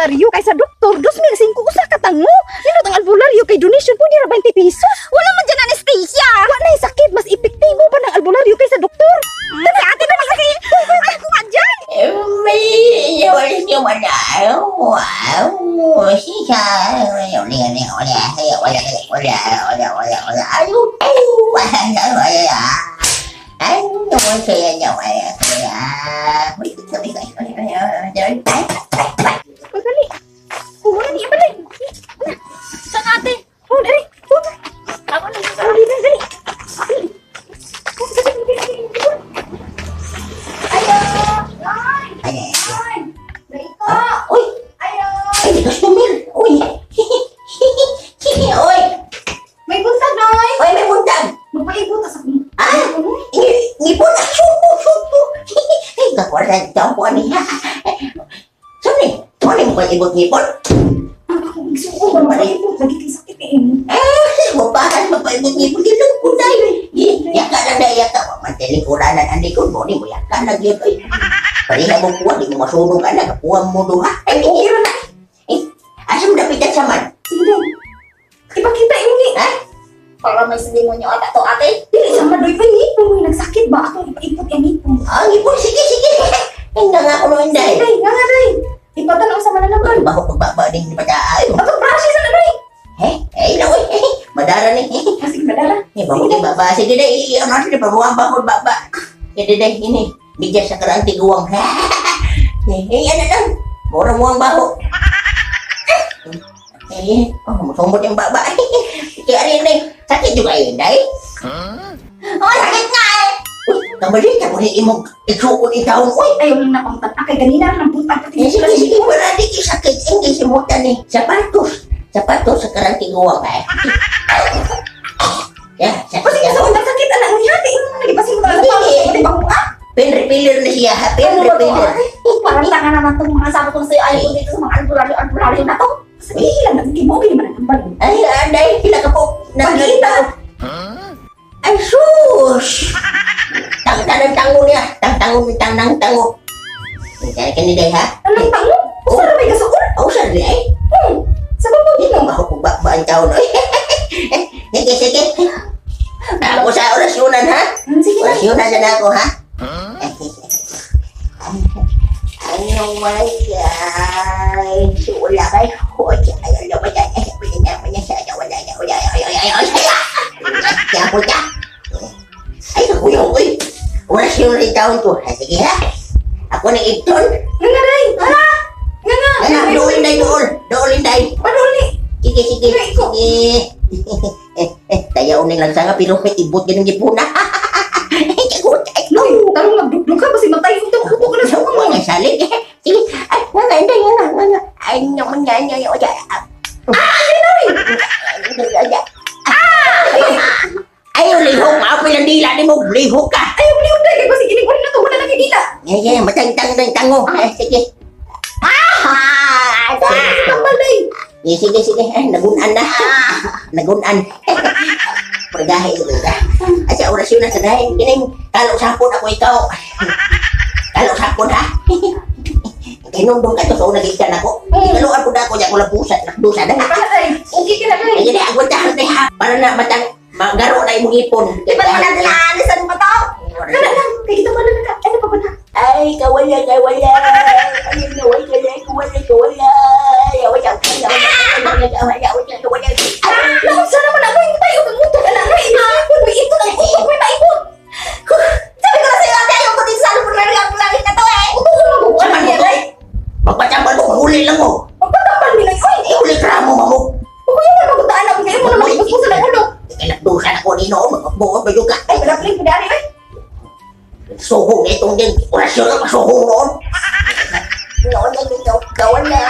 albularyo kaysa doktor, 2,005 usa ka tango. Nindot ang albularyo kay donation pwede ra 20 pesos. Wala man dyan anesthesia. Wa na sakit, mas epektibo pa ng albularyo kaysa doktor. Si ate naman kasi. Ay, ko nga dyan. Pagdali. Kuha na niya balik. Saan ate? Oh, dali. Oh, Ako na. oh, dali, dali. Dali. Oh, dali, dali, dali, dali. Ayo. Ay. Ay. Naiko. Uy, Ayo. ay, customer. Uy. Uy, May buntag, Noy. uy, may buntag. Magpaibot ta sa akong. Ah, ngipon na, supo, supo. Ay, kakwarta, taong ko ani. Saan eh? Ano mo kang ibot ngipon? Ang akong igsuon ba magpaibot lagi kay sakit eh. Ah, mapahan, mapaibot ngipon. Gilong ko na yun. Yaka lang na, yaka. Mantilikuranan ang likod mo. Di mo yaka lang yun. Uy. Pareha mo kuha, di mo masunog ka na. Kakuha mo duha. Ay, Okay ra na. Eh, asa mo dapitan sa man? Sige dai. Ipakita imo ni. Ha? Para may demonyo ata to, ate. Dili sa madoy pa ngipon mo nagsakit ba akong ipaipot ang ngipon. Ah, ngipon, sige, sige. Hindi nga ako noon dahil. Dai, nga nga dai. Ipatanaw sa malalaman. Baho pagbaba din ni Pata. Ay, Ato brush sa na dai. eh, eh, ilaw eh. Madara ni. Kasi madala. Eh, baho ni baba. Sige na, ano sila, pabuang baho baba. Sige na, ini. Bigyan sa karang tiguang. Eh, eh, ano lang. Mura mo ang baho. Eh, oh, musumot yung baba. Kaya rin eh. Sakit juga eh, day. Oh, sakit nga eh. Uy, kamali, ako ni imong isuon itaon. Uy, Ayaw lang na pang tan-akay ganina ra nang buntag pati eh, sige, sige, wala di sakit. Hindi simutan eh. Sapatos. Sapatos sa karang tiguang. Eh. Ya, sakit. Kasi sa undang sakit anak mo hati imo lagi pasin mo talaga Hindi. pa pati baho ah. Pen repeller na siya, ha? Pen Ano ba to, repeller. ate? Parang tanga naman tong mga sabi kong sa'yo. Ayaw ko dito sa mga albularyo, albularyo na to. Sige lang na mo gini man ang balon. Ay, anday, sila ka po. Pag-iita. Ay, sus! Tangtanang tango niya. Tangtango, tangtanang tango. Kaya kani day, ha? Anong tango? Usa ra may gasuol. Oh, saan ay? Sa babaw Hindi mo ako ba ang taon. Sige, sige. Ako sa orasyonan, ha? Sige na. Orasyonan na ako, ha? Ano man yan? Wala kayo. Ay, ano ba yan? Ay, wala na, wala na, wala na, wala na, wala na, wala na. Kaya ko siya. Ay, kuya, uy. Orasyon rin taon ko. Ha, sige, ha? Ako na ipton. Nga nga day. Ha? Nga nga. Ano, dool, day, dool. Dool, day. Padol ni. Sige, sige, sige. Eh, tayaw ni lang sanga, pero may ibot ganun gipuna. Noy, tarong magdugdug ka basi matay utok utok na sa Wala mo. nga salig. Sige, ay, nga nga, hindi, nga nga, nga nga. Ay, nga nga, nga, nga, nga, nga. Ah! Ay, lihok, maapoy ang dila ni mo, lihok ka. Ayaw liog day kay basi kinig wala na to wala na kay dila. Ay, ay, matangtang ng tango. Ay, sige. Ah! Tambal day. Sige, sige, sige. Ay, nagunan na. Nagunan. Pergahe ko ka. Ay, sa orasyon na sa dahil. Kining, kalau sapon ako ikaw. Kalau sapon ha. Kinundong ka to sa unang ikan ako. Kaluan ko na ako, di ako lapusan. Nakdusa na. Kana day. Okay ka na day. Ay, hindi, ako tahan na ha. Para na matang magaro na imong ipon. Di ba naman natin naalisan pa to? Kana lang kay kita wala na ka. Ano pa ba na? Ay, kawala, kawala. Ay, kawala, kawala, kawala. Ay, wala, wala, wala, wala, wala, wala, wala. Naunsa naman ako yung tayo kang utok anak mo. Ipon mo ipon ang utok mo maipon. Sabi ko na sa'yo, ate, ayaw ko dito sa albularyo, albularyo na to eh. Utok mo mo Sama niya mo to. day. Magpatambal mo, huli lang mo. Magpatambal ni oy. Eh, huli kramo mo mo. Kuya na magutaan ako kayo mo na magpuspusan ang ulo. Kinakdusan ako ni noon, magbuot ba ka? Ay, malapling ko dari oy. Suhong itong din. Orasyon ka, masuhong noon. Noon na ito, kawala.